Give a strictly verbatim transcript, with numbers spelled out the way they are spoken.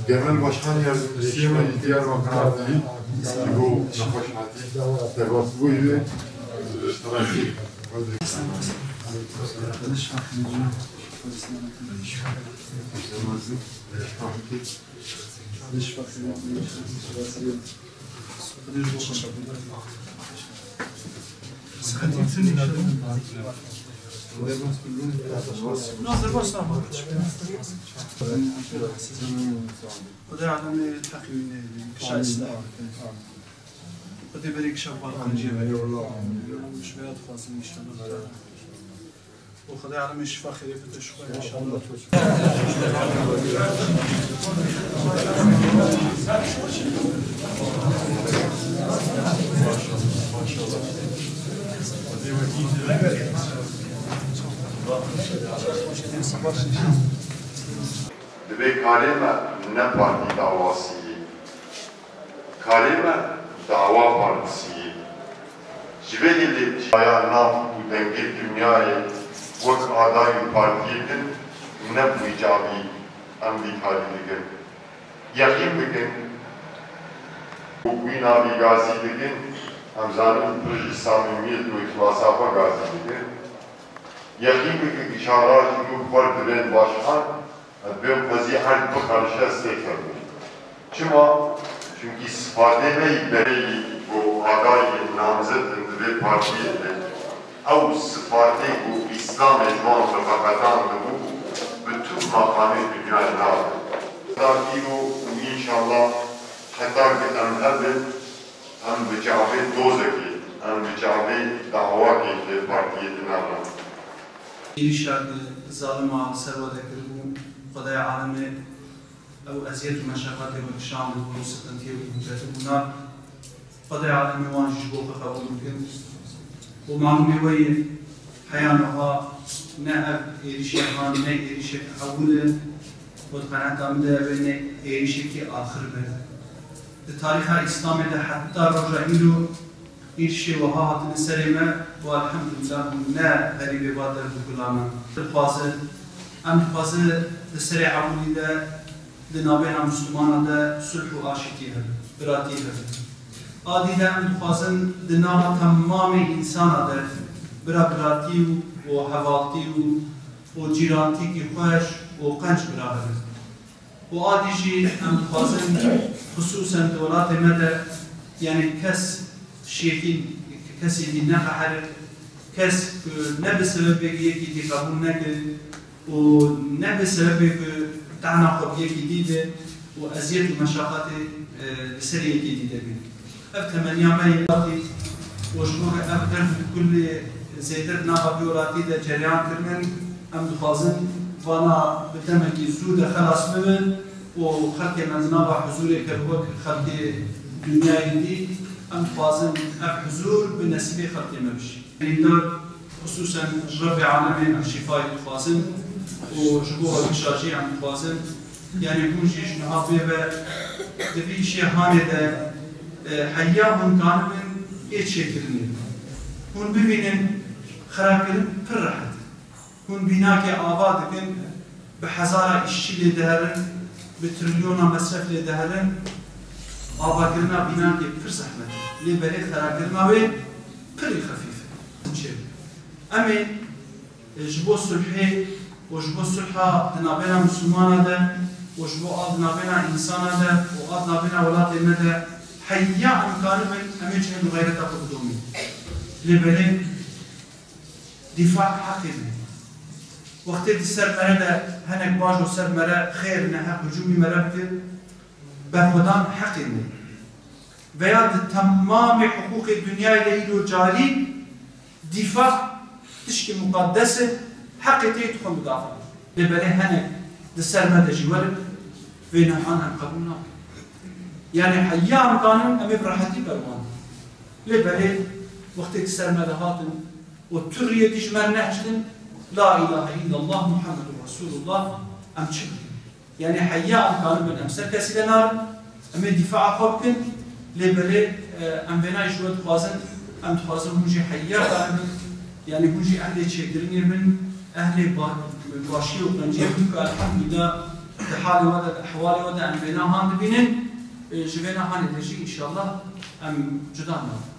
Genel Başkan Yardımcısı Diyarbakır Adliyesi bu nefes hatî derbasbûyî ve iştirakî. Xwedê alemê teqî wî neyê, kişa Îslam. Xwedê berê kişa Balkancî ve. Ji vê ya dixwazin inşallah. û Xwedê alemê şifa xêrê bide ji xwe inşallah. Divê karê me ne partî dawasî ye. Karê me dawa partisî ye. Ji vê hêlê çaya nav û dengê dinyayê wek aday û partiyê din ne bi wî çavî em vî karî dikin. Yeqîn bikin ku wî navî gazî dikin, em zanin pir ji samîmiyet û îxlasa xwe gazî dikin. Yeqîn bikin ku çaxar ji nû xwar dibên başqan, Divê xwezî erd biqerşe sê kevin. Çima? Çimkî sifatê me yî berê yî ku adayê namzet in di vê partiyê de, ew sifatê ku Îslamê ji wan re veqetandibû, bi tu maqamê dinyayê nabe. Heta îro û înşallah heta ku em hebin, em bi çavê dozekê, em bi çavê dawakê di partiyê de nabin. Êrîşa ku zalima li ser we de kiribû, Xwedayê alemê ew eziyet û meşeqatê we kişandibû û siqintiyê we ketibû nav, Xwedayê alemê wan jî ji bo xwe qebûl bikin. Û malûmê we ye, heya niha ne ev êrîşê han, ne êrîşek ewil e, û di qenaeta min de ev ê ne êrîşekî axir be. Di tarîxa Îslamê de heta roja îro Êrişê wiha hatine serê me û elhemdulillah hûn ne xerîbê va derv û gula me. Dixwaze, em dixwaze di serê ewilî de di navbêna Mislimana de sulh û aşîtî hebe, biratî hebe. A dî de em dixwazin di nava temamê însana de bira biratî û, û hevaltî û, û cîrantîkî xweş û qenc bira hebe. Û a dî jî em dixwazin, xisûsen di welatê me de, yanî kes şêkî, kesî dî neqehere, kes ku ne bi sebebê yekî dî qebûl neke û ne bi sebebê ku tehna xwe bi yekî dî be û eziyet û meşaqatê, e, li ser yekî dî de be. Ev temeniya me yê welatî û ji bo ev derv û kulê zêde di nava vî welatî de cereyan kirinin, em dixwazin vana bi demekî zû de xelas bibin û xelkê me di nava huzûrê ke wek xelkê dinyayê dî, em dixwazin ev huzûr bi nesîbê xelkê me bişî. Hêvîdar, xisûsen ji Rebbê alemê em şîfayê dixwazin û ji bo hevîşa jî em dixwazin, yanî hûn jî ji niha pê ve di vî îşê hanê de, e, heya hûn kanibin ê çêkirinê. Hûn bibînin xirakirin pir rehet e. Hûn bînakê ava dikin, bi hezara îşçî lê diherin, bi trilyona mesref lê diherin. Avakirina bînakê pir zehmet e. Lê belê xerakirina wê pirî xefîf e. Çi? Em ê, e, ji bo sulhê û ji bo sulha di navbêna Mislimana de û ji bo a di navbêna însana de û a di navbêna welatê me de heya em kanibin, em ê cihd û xeyreta xwe bidomînin. Lê belê Dîfa heqê me. Wextê di ser mere de henek bajo ser mere xêr neheq hicûmî mere bike, berxwedan heqê me. Veya di temamê hiqûqê dinyayê de îro carî dîfa tişkî muqaddes e, heqê te yê tu xwe mudafa. Lê belê henek di ser me de jî werin, vê nehan em qebûl nakin. Yanî heya em kanin em ê bi rehetî berwan. Lê belê wextê di ser me de hatin, û tu riyekî ji me nehçidin, La îlahe îllallah Muhammedun Resûlullah, em çi bikin? Yanî heya em kanibin em ser kesî de narin, em ê dîfaa xwe bikin, lê belê, e, em vênayê ji we dixwazin, em dixwazin hûn jî heya kanibin, yanî hûn jî ehlê çêkirinê bin, ehlê ba-, başiyê û qenciyê bin ku elhamdulillah Di halê we de, di ehwalê we de em vêna han dibînin, e, ji vêna hanê de jî înşallah em cuda nabin.